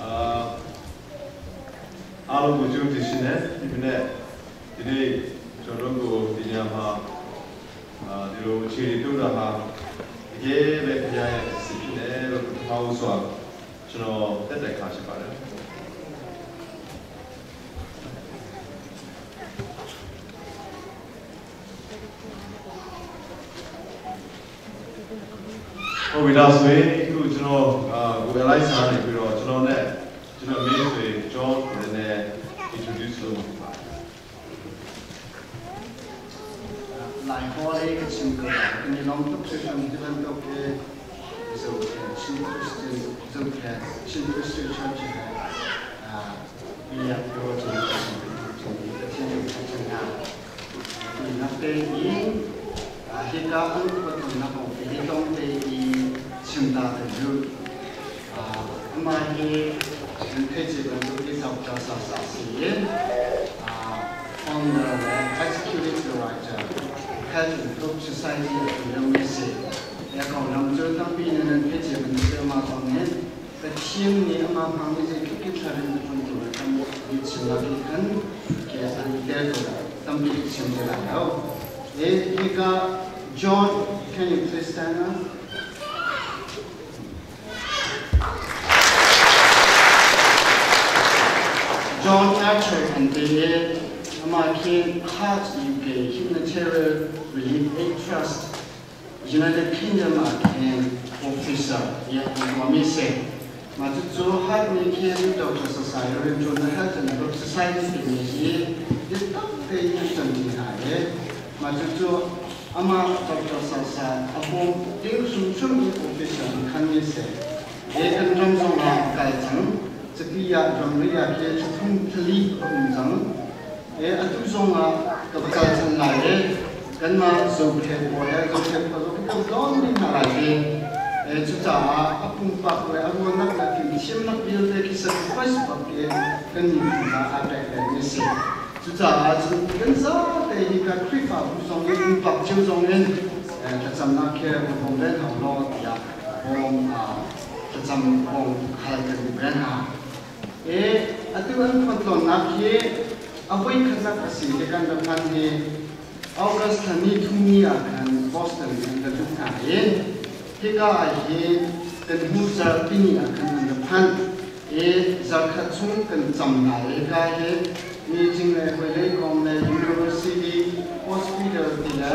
အာအားလုံးကိုကျေးဇူးတင်ရှိနေဒီမနေ့ဒီနေ့ကျွန်တော်တို့ကိုဒီညမှာအာဒီလိုအခြေအနေတို့တာဟာတကယ်ပဲဘုရားရဲ့အစီဖြစ်တယ်လို့ပထမဦးစွာကျွန်တော်တက်တက်ခါရှိပါတယ်ဟုတ်ပြီလားဆိုရင်အခုကျွန်တော်အာ Google Live စာနေပြီးတော့ကျွန်တော်နဲ့ကျွန်တော်မိတ်ဆွေ John နည်းနည်း introduce လုပ်မှာပါတယ် 来华的一个情况，跟你拢读书上这边都给做新 Christian 做新 Christian Church 啊，比较多这个这个天主教啊，你那边因啊，这个很不同那个比当地请大的有啊，那么伊人推这边都给找找啥啥事业啊，founder executive director Health and Hope Society of Ramese ya ko ram jo tam pi ne ne phe che ban se ma tong ne ta thim ni ama mang ni je ki ki tharin de phun tu tam ni chin la ki kan ke an te ko tam pi chin de la yo e ki ka John, can you please stand up? John Archer and the American Heart UK Humanitarian Relief Aid Trust United Kingdom and Officer ya Wamise ma chu chu hat ni kien Dr. Society John Health and Hope Society ni hi di tak te ni chan ni ha ye ma chu chu ama Dr. Sasa apo ding sum sum ni officer khan ni se e kan ram song la kai chang 这个呀，让人呀去通理工程，哎，啊，都说啊，个不造成来的，跟嘛受骗过来，受骗过，受骗过，当年来的，哎，就咋啊，啊，不把过来，啊，我那个金钱那边的去 sacrifice 把给，跟你们啊，带来那些，就咋啊，就跟啥的一个匮乏不上的，不把就上的，哎，他怎么去不方便好咯呀，我啊，他怎么讲还跟别人哈。E atu an khotlon na khi avoi khanak asi ke kan da phan he August thani thumi a khan Boston kan da tu kha e hika a he kan hu zar pini a khan da phan e zar khat chung kan cham na e ka he meeting le hoi le kom le university hospital ti la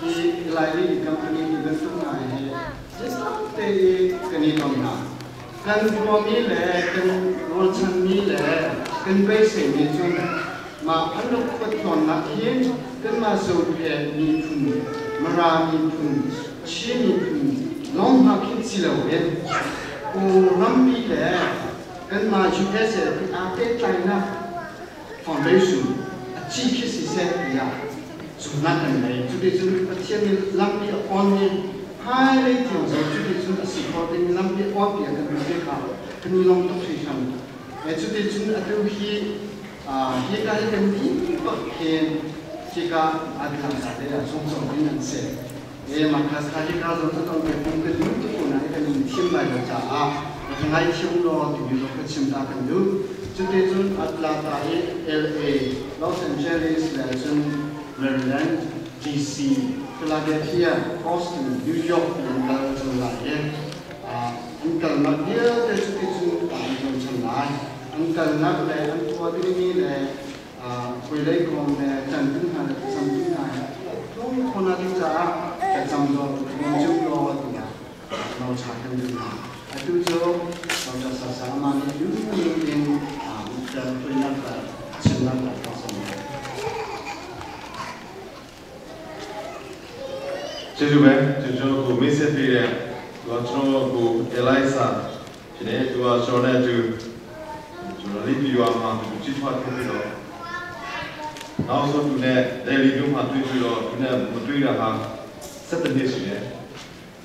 hi Eli company ni kan tu na he just te kan ni tom na กันตัวมีแหละกันรถชันมีแหละกันไปเสียมีจุนมาอันลุกปตอนนักเฮียกันมาสู่เพมีทุนมารามีทุนชีมีทุนน้องมาคิดสิเหลวเอ็นอูรัมปีแหละกันมาชุดเอเซอาเตไตนะ foundation จีคิดสิเสียยาสุนัขกันเลยจุดที่จุดเทียนลำปีออนนี่hai lấy tiền rồi chú đi chúng ta sĩ khó tình lắm bị oan bị cái bị cả cái ni long tóc thủy thần cái chú đi chúng ta tu hi à hi cái cái ni bậc hiền hi cái à làm sao để là sống sống đi nhận xét ê mà cái cái cái rồi tôi cái cũng cái lúc tôi này cái nhìn thiên lại là chả à cái ngay thiên lo thì như cái chim ta cầnดูchú đi chúng Atlanta LA Los Angeles là chúng Maryland DC Philadelphia, Boston, New York อันกัลจังหลายอันกัลนักเดียวแต่สุดที่สุดตามจนฉันหลายอันกัลนักเลยอันตัวที่นี่เลยคุยเลยคงเลยจันขึ้นมาจำขึ้นมาต้องคนนั้นจะจะจำตัวจุดรอเนี่ยเราชากันดูนะดูโจเราจะสามานี่ยุ่งยิ่งจะคุยนักชิมนักผสม ကျေးဇူးပဲကျွန်တော်ကိုမိတ်ဆက်ပေးတဲ့သူကကျွန်တော်ကို Eliza ဖြစ်တယ်သူကကျွန်တော်နဲ့အတူကျွန်တော်လေးပြီးသွားမှသူကြည့်ထွက်ခဲ့ပြီးတော့နောက်ဆုံးသူနဲ့ daily မျိုးမှာတွေ့ပြီးတော့သူနဲ့မတွေ့တာဟာ7နှစ်ရှိတယ်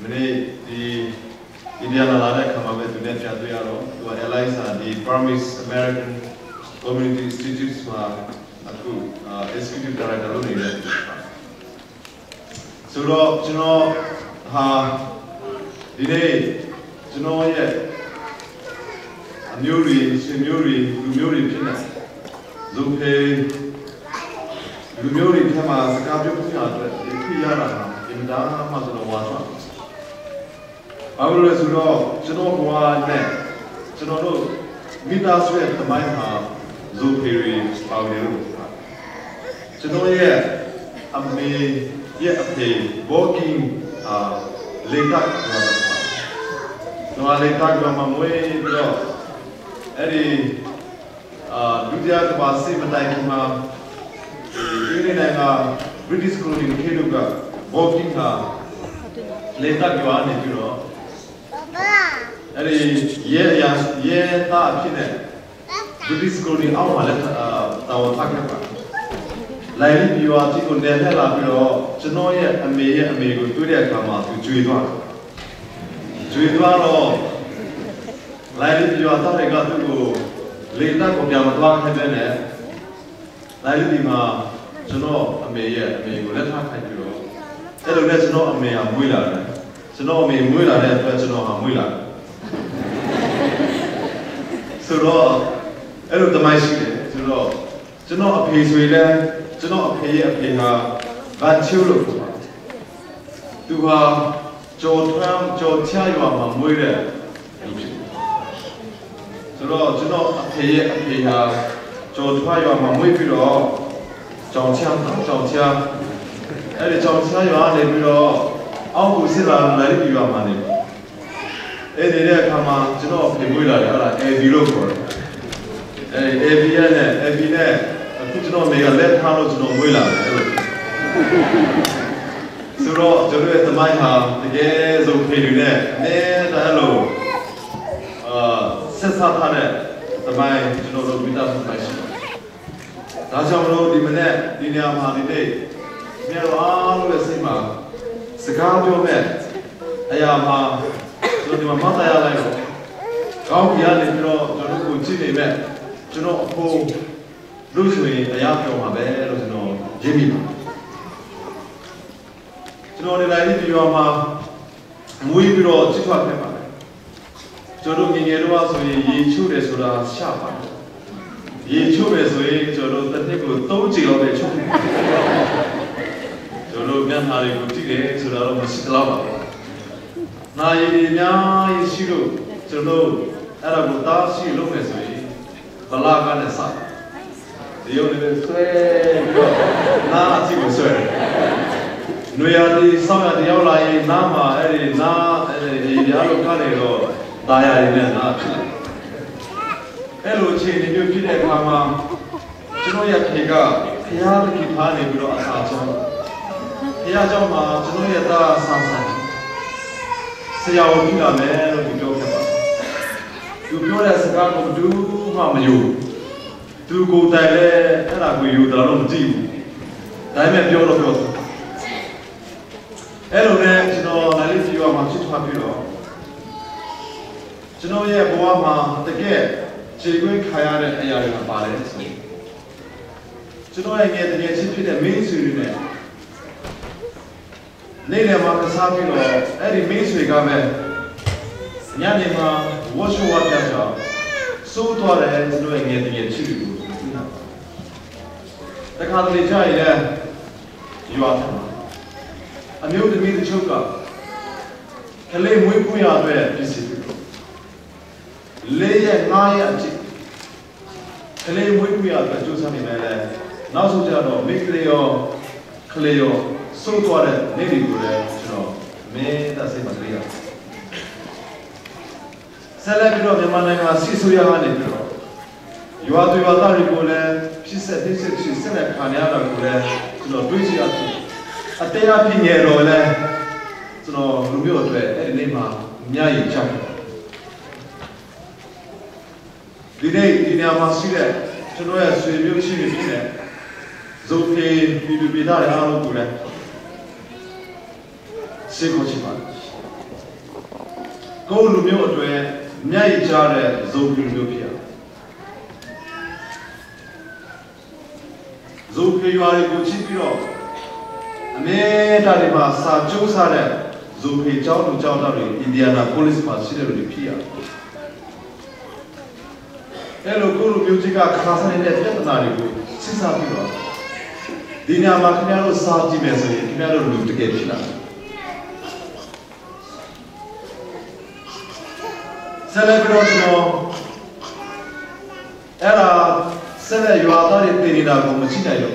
မနေ့ဒီအိန္ဒိယလာလာတဲ့ခါမှာပဲသူနဲ့ပြန်တွေ့ရတော့သူက Eliza ဒီ Burmese American Community Institute မှာအခု Executive Director လုပ်နေတဲ့သူပါဆိုတော့ကျွန်တော်ဟာဒီနေ့ကျွန်တော်ရဲ့အ အမျိုးတွေဆွေမျိုးတွေလူမျိုးတွေဖြစ်နေဇုဖေလူမျိုးတွေထက်မှာစကားပြောပြရတဲ့ဒီခွေရတာဟာအင်ဒါမှကျွန်တော်ဝါချောဘာလို့လဲဆိုတော့ကျွန်တော်ဘဝနဲ့ကျွန်တော်တို့မိသားစုရဲ့သမိုင်းမှာဇုဖေတွေပါဝင်လို့ကျွန်တော်ရဲ့အမေရဲ့အဖေ working အာလေတက်မှာတော့လေတက်မှာမွေးပြီးတော့အဲ့ဒီအာဒုတိယကမ္ဘာစစ်မတိုင်ခင်မှာဒီအင်္ဂလိပ်နိုင်ငံ British colony ခေတ်က working ဟာလေတက်ရွာနေပြီးတော့အဲ့ဒီရဲအရာရဲသားဖြစ်တဲ့ British colony အောက်မှာလည်းတာဝန်ထားခဲ့ပါလိုက်ပြီးရွာကြီးကိုနေလှလာပြီးတော့ကျွန်တော်ရဲ့အမေရဲ့အမေကိုတွေ့တဲ့အခါမှာသူကြွေသွားကြွေသွားတော့လိုက်ပြီးရွာသားတွေကသူ့ကိုလေတက်ကိုပြန်မသွားခိုင်းတဲ့နဲ့လိုက်ပြီးမှာကျွန်တော်အမေရဲ့အမေကိုလက်ထားခိုင်းပြီးတော့အဲ့လိုနဲ့ကျွန်တော်အမေဟာမွေးလာတယ်ကျွန်တော်အမေမွေးလာတဲ့အတွက်ကျွန်တော်ဟာမွေးလာတယ်ဆိုတော့အဲ့လိုတမိုင်းရှိတယ်ဆိုတော့ကျွန်တော်အဖေဆိုရင်လည်းကျွန်တော်အဖေရဲ့အဖေဟာဗန်ချူလို့ခေါ်ပါတယ်သူဟာကြော်ထွန်းကြော်ချရွာမှာမွေးတဲ့လူဖြစ်တယ်ဆိုတော့ကျွန်တော်အဖေရဲ့အဖေဟာကြော်ထွားရွာမှာမွေးပြီးတော့ကြောင်ချကြောင်ချအဲ့ဒီကြောင်ချရွာနေပြီးတော့အောက်ကိုစစ်လာလိုက်ပြီးရွာမှာနေအဲ့ဒီတဲ့အခါမှာကျွန်တော်အဖေမွေးလာတယ်အဲ့ဒါ AB လို့ခေါ်တယ်အဲ့ AB ရဲ့နဲ့ AB နဲ့အခုကျွန်တော်မေကလက်ထားလို့ကျွန်တော်မွေးလာတယ်အဲ့လိုဆိုတော့ကျွန်တော်ရဲ့သမိုင်းဟာတကယ်ဆုံးဖေတွေနဲ့အနည်းတမ်းလို့အာဆက်ဆထားတဲ့သမိုင်းကျွန်တော်တို့မိသားစုပိုင်ရှိတယ်။ဒါကြောင့်မလို့ဒီမနေ့ဒီနေရာမှာဒီနေ့မြေတော်အားလုံးရဲ့စိတ်မှာစကားပြောမဲ့အရာမှာကျွန်တော်ဒီမှာမတ်တရားလိုက်တော့ကောင်းကင်ကနေပြီးတော့ကျွန်တော်တို့ကိုကြည့်နေမဲ့ကျွန်တော်အဖို့လို့ဆိုရင်အရာပြောမှာပဲလို့ကျွန်တော်ရေးမိပါကျွန်တော်နေလိုက်ပြီးပြောမှာမွေးပြီးတော့ကြည့်ထွက်ခဲ့ပါတယ်ကျွန်တော်ငငယ်တော့ဆိုရင်ရေချိုးတယ်ဆိုတာရှာပါတယ်ရေချိုးမယ်ဆိုရင်ကျွန်တော်တစ်နှစ်ကို3ကြိမ်လောက်ပဲချိုးတယ်ကျွန်တော်မျက်နှာတွေကိုကြည့်တယ်ဆိုတာတော့မရှိတော့ပါဘူးနာရီတွေအများကြီးရှိလို့ကျွန်တော်အဲ့ဒါကိုတားရှိလို့မယ်ဆိုရင်ဗလာကနဲ့စဒီရုပ်နဲ့ဆွဲပြီးတော့နားအကြည့်ကိုဆွဲတယ်နွေရာသီဆောင်းရာသီရောက်လာရင်နားမှာအဲ့ဒီနားအဲ့ဒီရေပြားလိုကနေတော့တာယာတွေနဲ့နားဖြစ်တယ်အဲ့လိုအခြေအနေမျိုးဖြစ်တဲ့အခါမှာကျွန်တော်ရဲ့ဖေကဖျားသခင်ထားနေပြီးတော့အစာချောင်းဖျားเจ้าမှာကျွန်တော်ရဲ့သားဆန်းဆန်းဆရာဝန်ဖြစ်လာမယ်လို့သူပြောခဲ့ပါတယ်သူပြောတဲ့စကားကိုဘယ်သူမှမယုံသူကိုယ်တိုင်လည်းအဲ့ဒါကိုယူတယ်တော့မကြည့်ဘူးဒါပေမဲ့ပြောတော့ပြောတယ်အဲ့လိုနဲ့ကျွန်တော်နိုင်လေးပြောမှာဖြစ်သွားပြီးတော့ကျွန်တော်ရဲ့ဘဝမှာတကယ်ခြေခွင့်ခါရတဲ့အရာတွေကပါတယ်ဆိုကျွန်တော်ရဲ့ငယ်တကယ်ချစ်ဖြစ်တဲ့မိတ်ဆွေတွေနဲ့နေ့လယ်မှာကစားပြီးတော့အဲ့ဒီမိတ်ဆွေကပဲညနေမှာဝတ်ရှဝတ်ပြချာစိုးသွားတယ်ကျွန်တော်ရဲ့ငယ်တကယ်ချစ်တွေကိုတခါတလေကြာရင်လည်းရွာထမှာအမျိုးသမီးတချို့ကကလေးမွေးဖွားရတဲ့ပစ္စည်းတွေလေးရက်ငါးရက်အထိကလေးမွေးဖွားရတဲ့ကြိုးစားနေတယ်လေနောက်ဆုံးကျတော့မိကလေးရောကလေးရောစိုးသွားတဲ့နေ့တွေကိုလည်းကျွန်တော်မင်းသားစိတ်မှာတည်းရဆက်လက်ပြီးတော့မြန်မာနိုင်ငံစီဆူရကနေပြီးတော့ရွာသူရွာသားတွေကိုလည်းဖြစ်ဆက်ဖြစ်ဆက်ဖြစ်ဆက်လက်ခံရတာကိုလည်းကျွန်တော်တွေးကြည့်ရဖြစ်အတရားဖြစ်ငယ်တော့လည်းကျွန်တော်လူမျိုးအတွက်အဲ့ဒီနေ့မှာအများကြီးကြောက်တယ်ဒီနေ့ဒီနေရာမှာရှိတဲ့ကျွန်တော်ရဲ့ဆွေမျိုးရှိနေဖြစ်တဲ့ဇုံဖေပြည်သူပြည်သားတွေအားလုံးကိုလည်းစေကိုချင်ပါတယ်ကိုယ်လူမျိုးအတွက်မြတ်ရကြတဲ့ဇုံဖေလူမျိုးဖြစ်ရဇုံဖေရွာတွေကိုချစ်ပြီးတော့အမြဲတမ်းဒီမှာစာကြိုးစားတဲ့ဇုံဖေကျောင်းသူကျောင်းသားတွေအင်ဒီယာနာပိုလစ်မှာရှိတဲ့လူတွေဖြစ်ရ အဲ့လိုကိုလူမျိုးကြီးကခါဆနေတဲ့ပြဿနာတွေကိုစဉ်းစားပြီးတော့ဒီညမှာခင်ဗျားတို့စားကြည့်မယ်ဆိုရင်ခင်ဗျားတို့လူတကယ်ဖြစ်လာဆက်လက်ပြီးတော့ကျွန်တော်အဲ့ဒါဆက်လက်ရွာသားတွေတင်နေတာကိုမရှိနိုင်တော့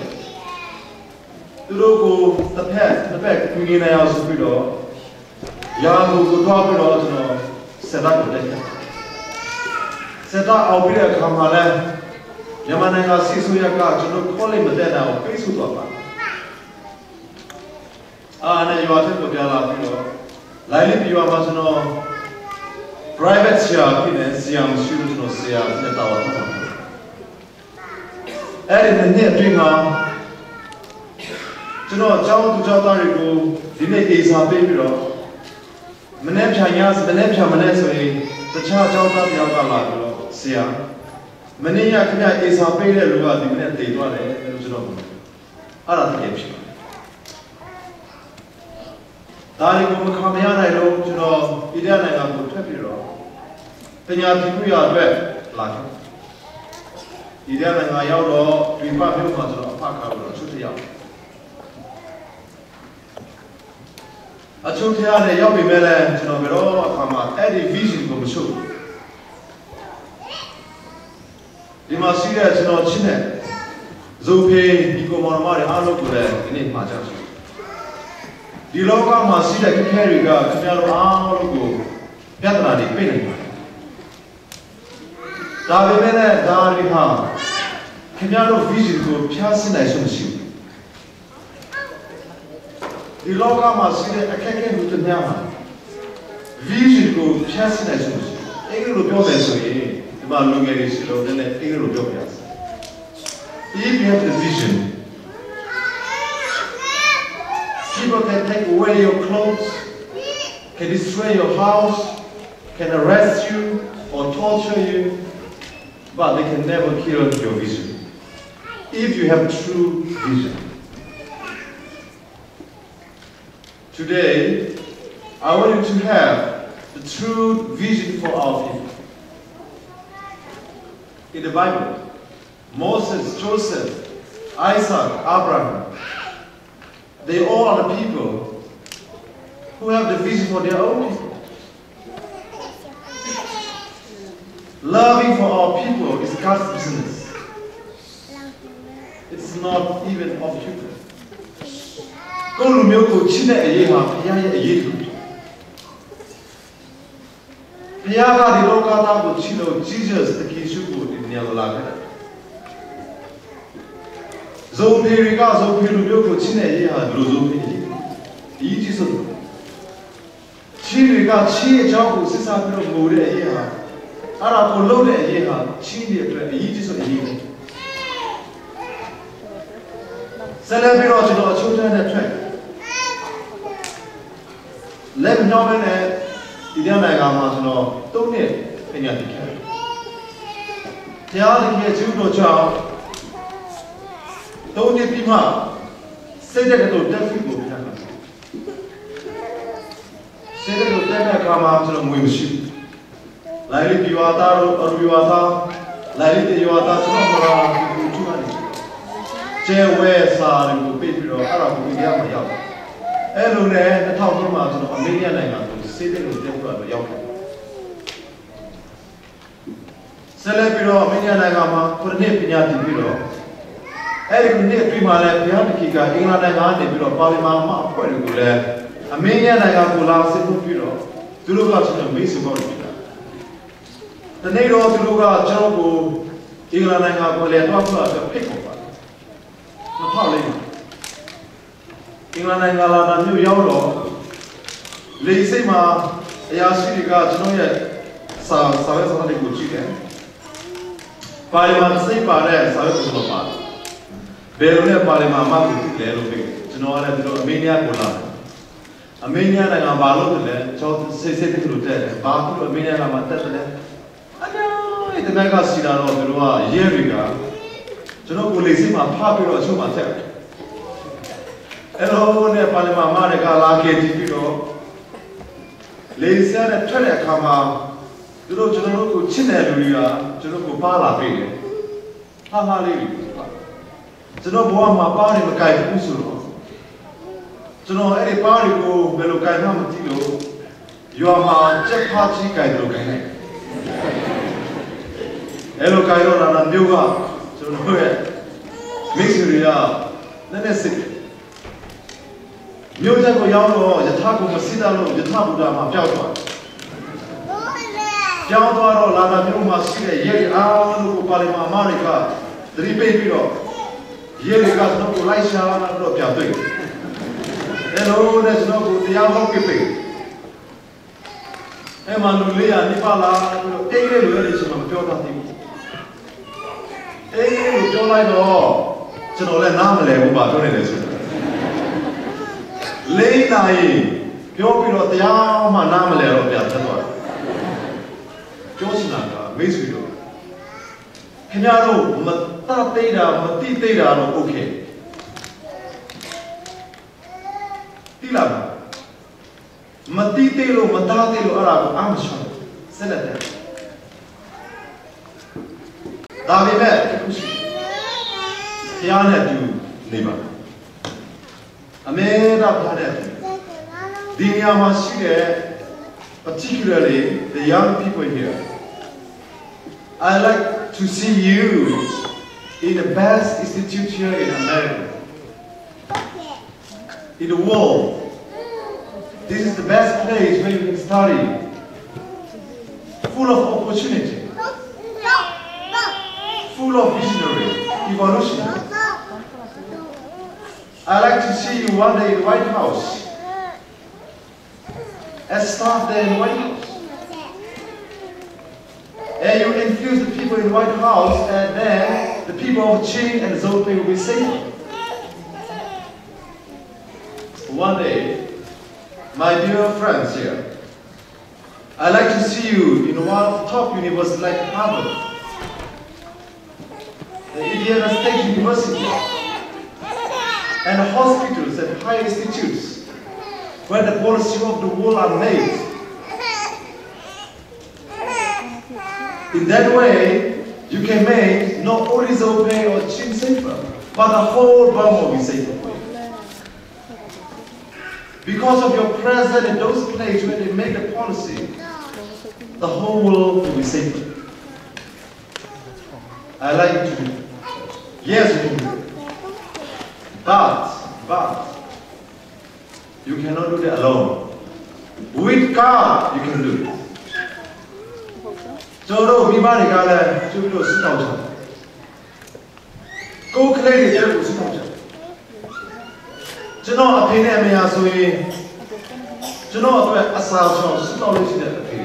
သူတို့ကိုတစ်ဖက်တစ်ဖက်ကူညီနိုင်အောင်ဆိုပြီးတော့ရာကိုကိုတွားပြီးတော့ကျွန်တော်ဆက်တော့တက်တယ်ဆက်တော့အောင်ပြီးတဲ့အခါမှာလဲမြန်မာနိုင်ငံစီဆိုရကကျွန်တော်ခေါ်လိုက်မတဲ့တာကိုပိတ်ဆို့သွားပါအာနဲ့ရွာထက်ကိုပြန်လာပြီးတော့လိုင်းလေးပြရွာမှာကျွန်တော် private ဆရာဖြစ်နေဆရာမရှိလို့ကျွန်တော်ဆရာနဲ့တာဝန်ထမ်းဆောင်တယ်အဲ့ဒီနေ့အတွင်းမှာကျွန်တော်အကြောင်းသူကြောင်းသားတွေကိုဒီနေ့အေစာပေးပြီးတော့မနေ့ဖြန်ညမနေ့ဖြန်မနေ့ဆိုရင်တခြားအကြောင်းသားတယောက်ကလာပြီးတော့ဆရာမနေ့ကခင်ဗျအေစာပေးတဲ့လူကဒီမနေ့တည်သွားတယ်လို့ကျွန်တော်အဲ့ဒါတကယ်ဖြစ်ပါတယ်ဒါတွေကိုမခံမရနိုင်လို့ကျွန်တော်အိန္ဒိယနိုင်ငံကိုထွက်ပြီးတော့ပညာသင်မှုရအတွက်လာခဲ့အိန္ဒိယနိုင်ငံရောက်တော့ဒီပမြို့မှာကျွန်တော်အဖခါလို့အချုပ်တရောက်အချုပ်တရားနဲ့ရောက်ပြီမဲ့လည်းကျွန်တော်ဘယ်တော့အခါမှာအဲ့ဒီ vision ကိုမချုပ်ဒီမှာရှိတဲ့ကျွန်တော်ချင်းတဲ့ဇိုဖေဒီကိုမောင်မတွေအားလုံးကိုလည်းဒီနေ့မှာကြောက်ရှိဒီလောကမှာရှိတဲ့ခက်ခဲတွေကခင်ဗျားတို့အားလုံးကိုပြဿနာတွေပြိနေပါတယ်ဒါပေမဲ့လည်းဒါတွေဟာခင်ဗျားတို့ vision ကိုဖျားဆင်းနိုင်ဆုံးမရှိဘူးဒီလောကမှာရှိတဲ့အခက်အခဲတွေတများမှာ vision ကိုဖျားဆင်းနိုင်ဆုံးမရှိဘူးအင်္ဂလိပ်လိုပြောမယ်ဆိုရင်ဒီမှာလူငယ်တွေရှိလို့လည်းအင်္ဂလိပ်လိုပြောပြရစီ If you have the vision, people can take away your clothes, can destroy your house, can arrest you or torture you, but they can never kill your vision. If you have true vision. Today, I want you to have the true vision for our people. In the Bible, Moses, Joseph, Isaac, Abraham, they all are the people who have the vision for their own people. Loving for our people is God's business. It's not even of human. ကိုလူမျိုးကိုချစ်တဲ့အရေးဟာဘုရားရဲ့အရေးတူဘုရားကဒီလောကသားကိုချစ်လို့ Jesus တခင်ရှုကိုဒီနေရာလာခဲ့တယ်ဇိုဖေရီကဇိုဖေလူမျိုးကိုချစ်တဲ့အရေးဟာဘယ်လိုဇိုဖေအရေးကြီးဆုံးချီတွေကချီအကြောင်းကိုစစ်စားပြီးတော့ငိုတဲ့အရေးဟာအဲ့ဒါကိုလှုပ်တဲ့အရေးဟာချီတဲ့အတွက်အရေးကြီးဆုံးအရေးပဲဆက်လက်ပြီးတော့ကျွန်တော်အချိုးတန်းနဲ့ထွက်လက်မနှောင်းနဲ့ဒီတဲ့နိုင်ငံမှာကျွန်တော်၃နှစ်ပညာသင်ခဲ့တယ်။တရားသခင်ကျူးတော်ကြောင့်၃နှစ်ပြီးမှစိတ်တဲ့ကတော့တက်ဖိကိုပြန်လာ။စိတ်တဲ့ကိုတက်တဲ့အခါမှာကျွန်တော်ငွေမရှိဘူး။လိုင်းလေးပြွာသားတို့အရွာသားလိုင်းလေးပြွာသားကျွန်တော်မလာဘူးသူကနေကျဲဝဲစာတွေကိုပြပြီးတော့အဲ့ဒါကိုအိန္ဒိယမှာရောက်တယ်။အဲ့လိုနဲ့2003မှာကျွန်တော်အမေရိကန်နိုင်ငံကိုစေးတဲ့ကိုတက်ဖို့တော့ရောက်ခဲ့တယ်။ဆက်လက်ပြီးတော့အမေရိကန်နိုင်ငံမှာခုနှစ်ပညာသင်ပြီးတော့အဲ့ဒီခုနှစ်အတွင်းမှာလည်းဘုရားသခင်ကအင်္ဂလန်နိုင်ငံကနေပြီးတော့ပါလီမန်မှာအဖွဲ့တွေကိုလည်းအမေရိကန်နိုင်ငံကိုလာစစ်ဖို့ပြီးတော့သူတို့ကကျွန်တော်မိတ်ဆွေပေါ့ဖြစ်တာ။တနေ့တော့သူတို့ကကျွန်တော်ကိုအင်္ဂလန်နိုင်ငံကိုလည်းတော့ဖို့အတွက်ဖိတ်ခေါ်ပါတယ်။2004မှာအင်္ဂလန်နိုင်ငံလာတာမြို့ရောက်တော့လေစိတ်မှာအရာရှိတွေကကျွန်တော်ရဲ့စာစာရွက်စာတမ်းတွေကိုကြည့်တယ်။ပါလီမန်စိတ်ပါတဲ့စာရွက်ကိုကျွန်တော်ပါတယ်။ဘယ်လိုလဲပါလီမန်အမကိုကြည့်လဲလို့ပြောကျွန်တော်ကလည်းဒီလိုအမေရိကန်ကိုလာတယ်။အမေရိကန်နိုင်ငံဘာလို့လဲကျွန်တော်စိတ်စိတ်တလို့တက်တယ်။ဘာလို့အမေရိကန်မှာတက်တယ်လဲ။အများကြီးတမက်ကစီလာတော့သူတို့ကရဲတွေကကျွန်တော်ကိုလေစိတ်မှာဖားပြီးတော့အချုပ်မှာတက်တယ်။အဲ့လိုနဲ့ပါလီမန်မတွေကလာခဲ့ကြည့်ပြီးတော့လေဆဲနဲ့ထွက်တဲ့အခါမှာ သူတို့ကျွန်တော်တို့ကိုချစ်တဲ့လူတွေကကျွန်တော်ကိုပါလာပေးတယ်လှလှလေးတွေပါကျွန်တော်ဘဝမှာပါနေမကြိုက်ဘူးဆိုတော့ကျွန်တော်အဲ့ဒီပါတွေကိုဘယ်လိုကြိုက်မှမသိလို့ရွာမှာကြက်ဖားကြီးကြိုက်တယ်လို့ကြိုက်လိုက်အဲ့လိုကြိုက်တော့လာမျိုးကကျွန်တော်ရဲ့မိတ်ဆွေတွေကနည်းနည်းစစ်မြို့ချက်ကိုရောက်တော့ယထာကိုမစိတလို့ယထာဘုရားမှာပျောက်သွားပြောင်းသွားတော့လာလာမျိုးမှာရှိတဲ့ရဲအားလုံးကိုပါလီမာမတွေကသတိပေးပြီးတော့ရဲတွေကကျွန်တော်ကိုလိုက်ရှာလာတော့ပြောင်းတွေ့တယ်လို့နဲ့ကျွန်တော်ကိုတရားဟောပြပေးအဲ့မှာလူလေးရနိပါလာပြီးတော့အိတ်လေးလိုရနေချင်မှမပြောတတ်ဘူးအိတ်လေးကိုပြောလိုက်တော့ကျွန်တော်လည်းနားမလည်ဘူးပါပြောနေတယ်ဆိုတော့လေးနိုင်ပြောပြီးတော့တရားမှနားမလည်တော့ပြန်ဆက်သွားတယ်ပြောချင်တာကမိတ်ဆွေတို့ခင်ဗျားတို့မတတ်သေးတာမတိသေးတာတော့โอเคတိလာမတိသေးလို့မတတ်သေးလို့အဲ့ဒါကိုအာမရှောင်ဆက်လက်တယ်ဒါပေမဲ့တခုရှိဘုရားနဲ့တူနေပါအမေရဘုရားနဲ့ဒီနေရာမှာရှိတဲ့ particularly the young people here I like to see you in the best institute here in America, in the world. This is the best place where you can study, full of opportunity, full of visionary, evolutionary. I like to see you one day in the White House, as staff there in the White House. And you infuse the people in the White House, and then the people of Chin and Zope will be safer. One day, my dear friends here, I'd like to see you in one of the top universities like Harvard, the Indiana State University, and hospitals and higher institutes where the policy of the world are made. In that way, you can make not only Zope or Chin safer, but the whole Burma will be safer for you. Because of your presence in those places where they make the policy, the whole world will be safer. I like you to do it. Yes, you can do it. But, you cannot do that alone. With God, you can do it. ကျွန်တော်တို့မိဘတွေကလည်းကျုပ်တို့ဆုတောင်းကြတယ်။ကိုယ်ကလေးတွေကျုပ်တို့ဆုတောင်းကြတယ်။ကျွန်တော်အဖေနဲ့အမေဟာဆိုရင်ကျွန်တော်အတွက်အစာချောင်ဆုတောင်းလို့ရှိတဲ့အဖေ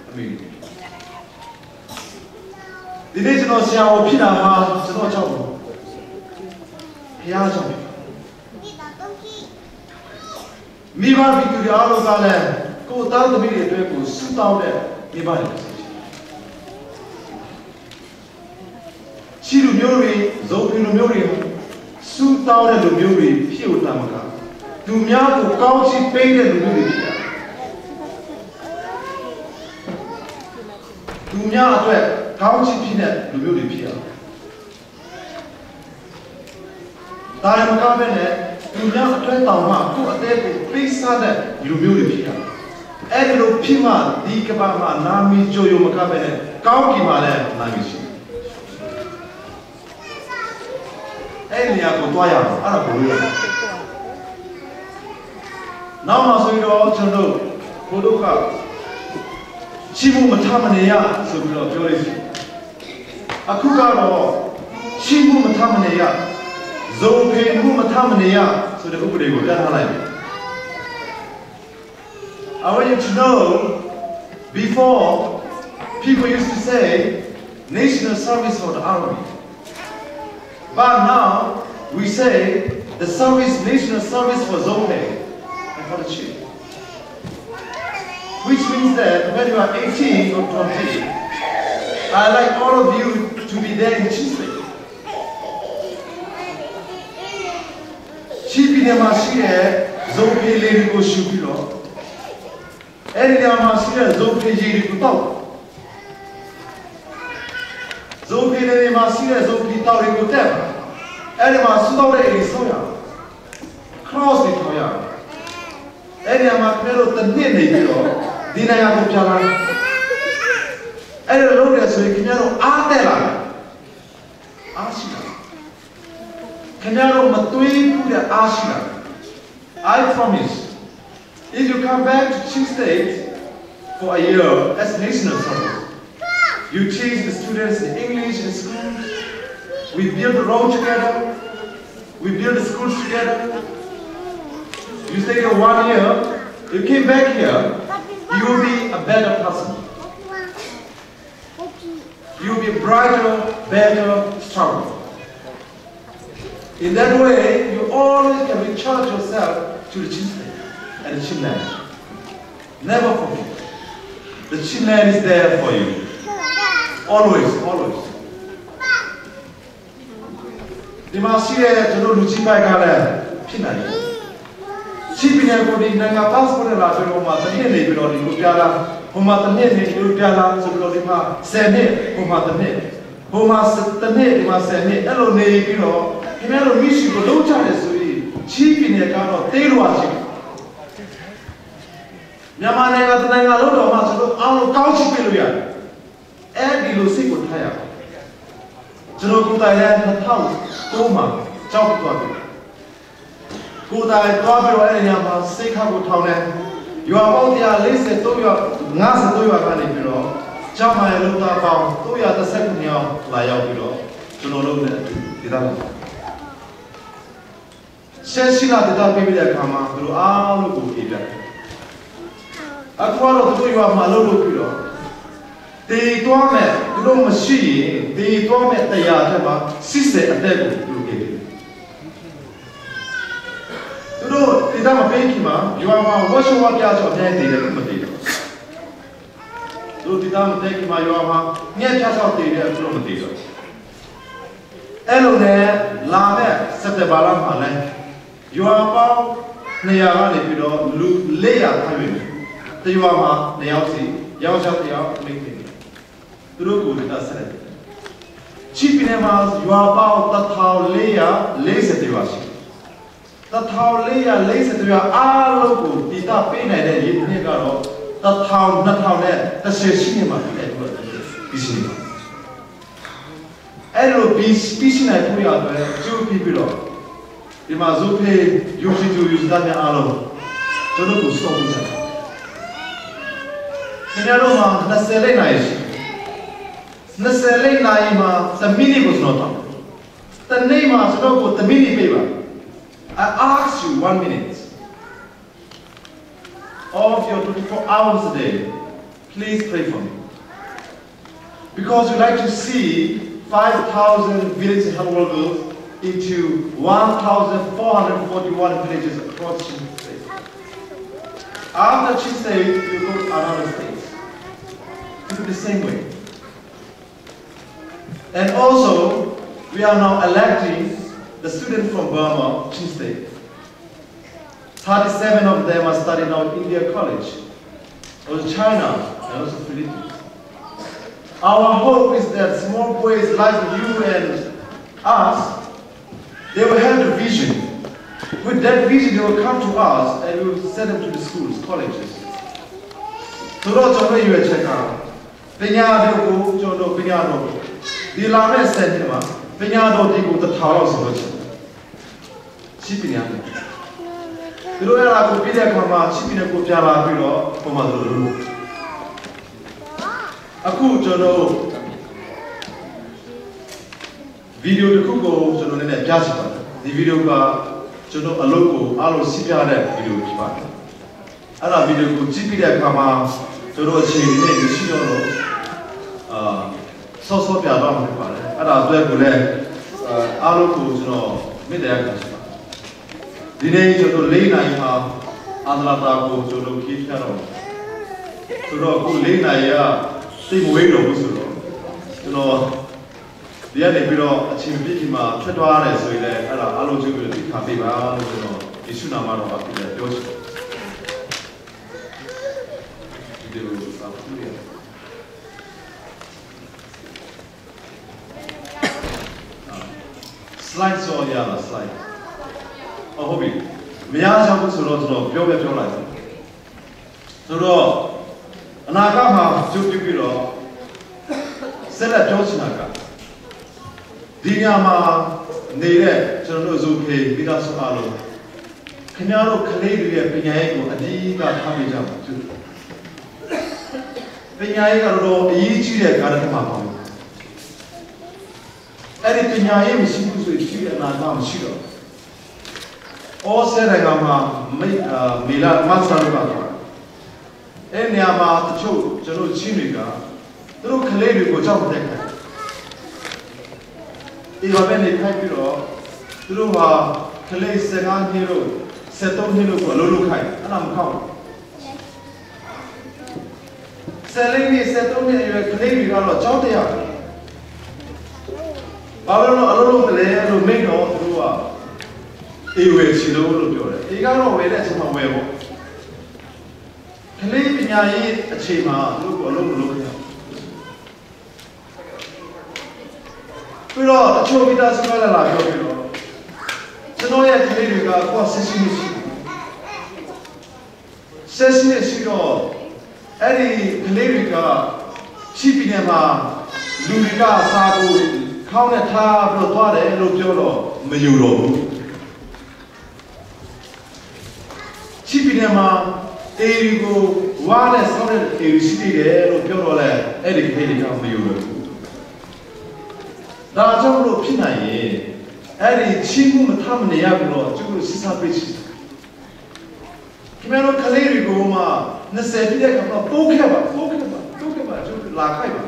အမေဒီနေ့ကျွန်တော်ဆရာဝန်ဖြစ်တာဟာကျွန်တော်ကြောက်တယ်။ဘုရားကြောင့်မိဘပြည်သူတွေအားလုံးကလည်းကိုယ်သားသမီးတွေအတွက်ကိုဆုတောင်းတဲ့မိဘတွေဖြစ်ချီလူမျိုးတွေဇုံဖီလူမျိုးတွေစူတောင်းတဲ့လူမျိုးတွေဖြစ်လို့တာမကသူများကိုကောင်းချီးပေးတဲ့လူမျိုးတွေဖြစ်တယ်သူများအတွက်ကောင်းချီးဖြစ်တဲ့လူမျိုးတွေဖြစ်ရဒါရမကပဲနဲ့သူများအတွက်တောင်မှကိုယ့်အသက်ကိုပေးစားတဲ့လူမျိုးတွေဖြစ်ရအဲ့ဒီလိုဖြစ်မှဒီကမ္ဘာမှာနာမည်ကြိုယုံမကပဲနဲ့ကောင်းကင်မှာလည်းနာမည်ရှိအဲ့ဒီနေရာကိုတွားရအောင်အဲ့ဒါကိုလို့နောက်မှဆိုရင်တော့ကျွန်တော်တို့ဘုဒ္ဓကချီမှုမထမနေရဆိုပြီးတော့ပြောလိုက်စီအခုကတော့ချီမှုမထမနေရဇုံဖေမှုမထမနေရဆိုတဲ့ဥပဒေကိုပြဋ္ဌာန်းလိုက်ပြီ I want you to know before people used to say national service for the army. But now we say the service, national service for Zope and for the chief. Which means that when you are 18 or 20, I like all of you to be there in Chin State. ချီပြည်နယ်မှာရှိတဲ့ဇုံဖေလေးတွေကိုရှုပြီးတော့အဲ့ဒီနေရာမှာရှိတဲ့ဇုံဖေကြီးတွေကိုတောက် ဇိုဖီနေမှာရှိတဲ့ဇိုဖီတောက်တွေကိုတက်ပါအဲ့ဒီမှာစူတော့တဲ့အိမ်ဆောက်ရ cross တွေထောင်ရအဲ့ဒီမှာခင်ဗျားတို့တစ်နှစ်နေပြီးတော့ဒီနေရာကိုပြန်လာအဲ့ဒါလုံးတယ်ဆိုရင်ခင်ဗျားတို့အားတက်လာအားရှိလာခင်ဗျားတို့မတွေးဘူးတဲ့အားရှိလာ I promise, if you come back to Chin State for a year as national service, you teach the students in English in schools, we build the road together, we build the schools together. You stay there 1 year, you came back here, you will be a better person. You will be brighter, better, stronger. In that way, you always can recharge yourself to the Chin State and the Chin land. Never forget. The Chin land is there for you. Always, always. ဒီမှာရှိတဲ့ကျွန်တော်လူကြီးပိုက်ကလည်းဖြစ်နိုင်တယ်။ချီပြည်နယ်ကိုဒီနိုင်ငံ passport နဲ့လာပြီးတော့မှတစ်နှစ်နေပြီးတော့ဒီကိုပြလာဟိုမှာတစ်နှစ်နေဒီကိုပြလာဆိုပြီးတော့ဒီမှာ10နှစ်ဟိုမှာတစ်နှစ်ဟိုမှာတစ်နှစ်ဒီမှာ10နှစ်အဲ့လိုနေပြီးတော့ခင်ဗျားတို့မိရှိကိုလုံးချတယ်ဆိုရင်ချီပြည်နယ်ကတော့တေးလို့ရှိတယ်မြန်မာနိုင်ငံတနိုင်ငံလုံးတော်မှာကျွန်တော်အားလုံးကောင်းချီးပေးလို့ရတယ်အဲ့ဒီလိုစိတ်ကိုထားရအောင်ကျွန်တော်ကိုယ်တိုင်လည်း2009မှာကြောက်သွားပြီကိုယ်တိုင်သွားပြီးတော့အဲ့ဒီညမှာစိတ်ခါကိုထောင်းတယ်ရွာပေါင်း143ရွာ53ရွာကနေပြီးတော့ကျောင်းမှာလုံတာပေါင်း319ယောက်လာရောက်ပြီးတော့ကျွန်တော်တို့နဲ့အတူဒီသားမှာဆက်ရှိလာတဲ့ပြပြတဲ့အခါမှာသူတို့အားလုံးကိုပြေးပြတယ်အခုတော့သူတို့ရွာမှာလှုပ်လို့ပြီးတော့တေသွားမဲ့သူတို့မရှိရင်တေသွားမဲ့တရားထက်မှာ60အသက်ကိုသူတို့ပြေးတယ်သူတို့ဒီသားမပေးခင်မှာရွာမှာဝတ်ရှဝပြချောအများကြီးတည်တယ်မတည်တော့သူတို့ဒီသားမတည်ခင်မှာရွာမှာညက်ဖြတ်ချောတည်တယ်သူတို့မတည်တော့အဲ့လိုနဲ့လာမဲ့စက်တဘာလမှာလဲရွာပေါင်း200ကနေပြီးတော့လူ400ထားပြီတရွာမှာ2ယောက်စီယောက်ျား1ယောက်မိန်းကလေးသူတို့ကိုဒီသားဆက်တယ်ချီပီနယ်မှာရွာပေါင်း1440ရွာရှိ1440ရွာအားလုံးကိုတည်တာပေးနိုင်တဲ့ရည်နှစ်ကတော့1000 2000နဲ့30ရှိနေမှာဖြစ်တယ်သူကပြီးရှိနေမှာအဲ့လိုပြီးပြီးရှိနိုင်ဖို့ရတယ်ကျိုးပြီးပြီးတော့ဒီမှာဇိုဖေးယူစီတူယူစတာများအားလုံးကျွန်တော်ကိုစောင့်ကြတယ်ခင်ဗျားတို့မှာ20လိမ့်နိုင်ရှိ20လိမ့်နိုင်မှာ1မိနစ်ကိုကျွန်တော်တောင်းတနေ့မှာကျွန်တော်ကို1မိနစ်ပေးပါ I ask you 1 minute of your 24 hours a day, please pray for me, because we like to see 5,000 village health workers into 1,441 villages across Chin State. After Chin State, you go to another state. Do the same way. And also, we are now electing the students from Burma, Chin State. 37 of them are studying now in India College, or China, and also Philippines. Our hope is that small boys like you and us, they will have the vision. With that vision, they will come to us and we will send them to the schools, colleges. ဆိုတော့ကျွန်တော်ရွေးချက်ကပညာတော်ကိုကျွန်တော်ပညာတော်ဒီလာမဲ့ဆက်နေမှာပညာတော်ဒီကိုတစ်ထောင်လောက်ဆိုလို့ရှိပညာတယ်သူတို့ရတာကိုပြတဲ့အခါမှာချစ်ပြီးတဲ့ကိုပြလာပြီးတော့ပုံမှန်တို့လို့အခုကျွန်တော်ဗီဒီယိုတစ်ခုကိုကျွန်တော်နည်းနည်းပြချင်ပါတယ်ဒီဗီဒီယိုကကျွန်တော်အလုပ်ကိုအားလုံးစီးပြတဲ့ဗီဒီယိုဖြစ်ပါတယ်အဲ့ဒါဗီဒီယိုကိုကြည့်ပြီးတဲ့အခါမှာကျွန်တော်အခြေအနေနဲ့မရှိတော့တော့အာဆော့ဆော့ပြတော့မှာဖြစ်ပါတယ်အဲ့ဒါအတွက်ကိုလည်းအားလုံးကိုကျွန်တော်မေတ္တာရပ်ခံချင်ပါတယ်ဒီနေ့ကျွန်တော်၄နိုင်မှာအာသလာတာကိုကျွန်တော်ခီးဖြတ်တော့ဆိုတော့အခု၄နိုင်ရသိမဝေးတော့ဘူးဆိုတော့ကျွန်တော်ဒီကနေပြီးတော့အချိန်ပြည့်ဒီမှာထွက်သွားရတယ်ဆိုရင်လည်းအဲ့ဒါအားလုံးကျိုးပြီးသိခါပေးပါလို့ကျွန်တော်ယေရှုနာမတော်အဖြစ်ပြောချင်ဒီလိုစာဖူးရ Slide ဆိုရလား slide ဟုတ်ပြီမရချဘူးဆိုတော့ကျွန်တော်ပြောပြပြောလိုက်ဆိုတော့အနာဂတ်မှာကျုပ်ပြပြီးတော့ဆက်လက်ပြောချင်တာကဒီညမှာနေတဲ့ကျွန်တော်တို့ဇူဖေမိသားစုအားလုံးခင်ဗျားတို့ကလေးတွေရဲ့ပညာရေးကိုအဓိကထားပေးကြပါကျုပ်ပညာရေးကတော့အရေးကြီးတဲ့ကာရကမှာပါအဲ့ဒီပညာရေးမရှိဘူးဆိုရင်ရှိအနာဂတ်မရှိတော့အော်ဆဲရကမှာမေမေလာမဆာလို့ပါအဲ့နေရာမှာတချို့ကျွန်တော်ချင်းတွေကသူတို့ကလေးတွေကိုကြောက်တဲ့ခိုင်ဒီမှာပဲနေခိုက်ပြီးတော့သူတို့ဟာကလေး15နှစ်လို့73နှစ်လို့ကိုအလုပ်လုပ်ခိုင်းအဲ့ဒါမကောက်ဘူး14နှစ်73နှစ်အရွယ်ကလေးတွေကတော့ကြောက်တရားဘာလို့လဲအလုပ်လုပ်တယ်လဲလို့မိတော့သူတို့ကအေဝယ်ချီလို့လို့ပြောတယ်အေကတော့ဝယ်တဲ့အချိန်မှာဝယ်ပေါ့ကလေးပညာရေးအချိန်မှာသူတို့ကအလုပ်မလုပ်ရပြီးတော့အချို့မိသားစုကလည်းလာပြောပြီးတော့ကျွန်တော်ရဲ့ကလေးတွေကကိုယ်ဆက်ရှိမရှိဆက်ရှိရှိတော့အဲ့ဒီကလေးတွေကချိပီနယ်မှာလူတွေကစားဖို့ခေါင်းနဲ့ထားပြီးတော့သွားတယ်လို့ပြောတော့မယူတော့ဘူးချိပီနယ်မှာအေရီကိုဝါနဲ့ဆောင်းတဲ့အေရီရှိတယ်လို့ပြောတော့လဲအဲ့ဒီကလေးတွေကမယူတော့ဘူးဒါကြောင့်လို့ဖြစ်နိုင်ရင်အဲ့ဒီချီးမှုမထမနေရဘူးတော့ကျုပ်တို့စစ်စားပေးချင်ခင်ဗျားတို့ကလေးတွေကိုမှ20ပြည့်တဲ့အခါမှာပိုးခဲ့ပါပိုးခဲ့ပါပိုးခဲ့ပါကျုပ်လာခိုက်ပါ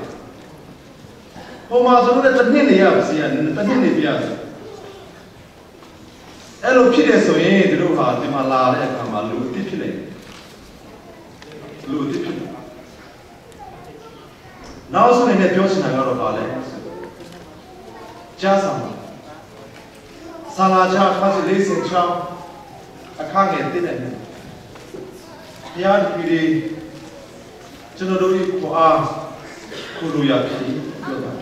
ဟိုမှာဆိုတော့တစ်နှစ်နေရပါစီရတစ်နှစ်နေပြရစီအဲ့လိုဖြစ်တယ်ဆိုရင်တို့ဟာဒီမှာလာတဲ့အခါမှာလူအစ်ဖြစ်လိမ့်လူအစ်ဖြစ်နောက်ဆုံးအနေနဲ့ပြောချင်တာကတော့ပါလဲကြားဆောင်ဆာလာချာခါစီလေးစင်ချောင်းအခငယ်တဲ့တဲ့ဘုရားဒီကျွန်တော်တို့ဒီခွာအားခုလိုရဖြစ်ပြောတာ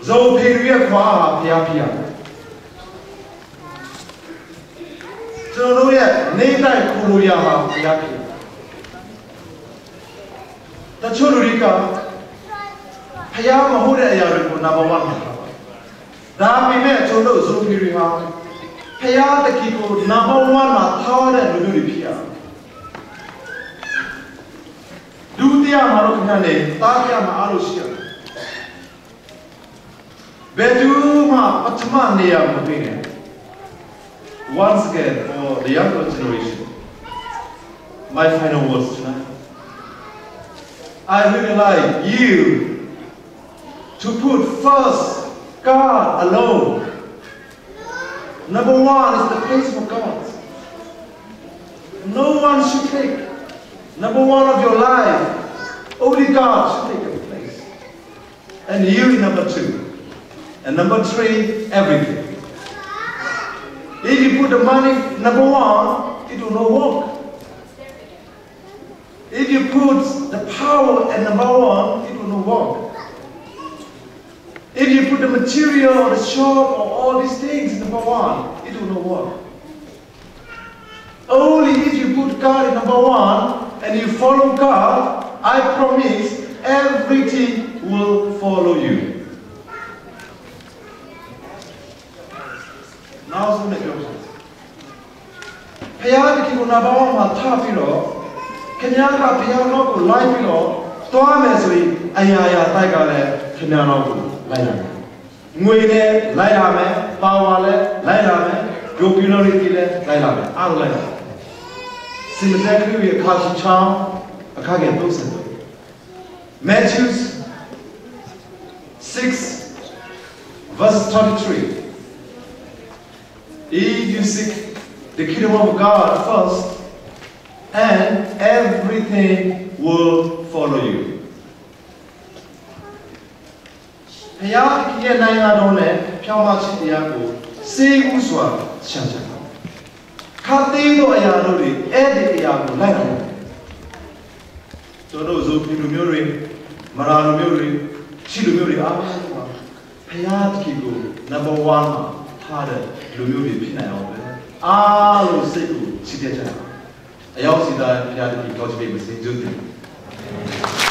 ဇောဖေရီရဲ့ခွာအားဘုရားဖြစ်ရကျွန်တော်တို့ရဲ့နေတိုင်းခုလိုရမှာဘုရားဖြစ်တချို့လူတွေကဘုရားမဟုတ်တဲ့အရာတွေကိုနံပါတ်1မှာဒါပေမဲ့ကျွန်တော်တို့ဇိုဖီရီဟာဖျားတကီကိုနံပါတ်1မှာထားတဲ့လူမျိုးတွေဖြစ်ရဒုတိယမှာတော့ခင်ဗျားနေတားပြမှာအားလို့ရှိရဘယ်သူမှပထမနေရာမပေးနဲ့ Once again for the younger generation my final words tonight I really like you to put first God alone. Number one is the place for God. No one should take number one of your life. Only God should take a place. And you number two. And number three, everything. If you put the money number one, it will not work. If you put the power at number one, it will not work. If you put the material or the shop or all these things number one, it will not work. Only if you put God in number one and you follow God, I promise everything will follow you. Now, so many questions. ဘုရားသခင်ကိုနံပါတ်1မှာထားပြီးတော့ခင်ဗျားကဘုရားတော်ကိုလိုက်ပြီးတော့သွားမယ်ဆိုရင်အရာရာတိုက်ကလည်းခင်ဗျားတော်ကိုလိုက်လာမယ်ငွေလည်းလိုက်လာမယ်ပါဝါလည်းလိုက်လာမယ် popularity လည်းလိုက်လာမယ်အားလုံးလိုက်လာစင်တဲ့ခရီးရဲ့ခါချချောင်းအခါကဲ30 Matthew 6 verse 33 If you seek the kingdom of God first and everything will follow you ဘုရားသခင်ရဲ့နိုင်ငံတော်နဲ့ဖြောင်းမခြင်းတရားကိုစေဥစွာရှာကြပါခတ်သေးသောအရာတို့တွေအဲ့ဒီအရာကိုလိုက်လာတယ်ကျွန်တော်တို့ဇိုဖီလူမျိုးတွေမရာလူမျိုးတွေချီလူမျိုးတွေအားလုံးပါ ဖရာသခင်ကို number 1မှာထားတဲ့လူမျိုးတွေဖြစ်နိုင်အောင်ပဲအားလုံးစိတ်ကိုချစ်တဲ့ကြအောင်အရောက်စီတိုင်းဖရာသခင်ကောင်းချီးပေးပါစေကျေးဇူးတင်။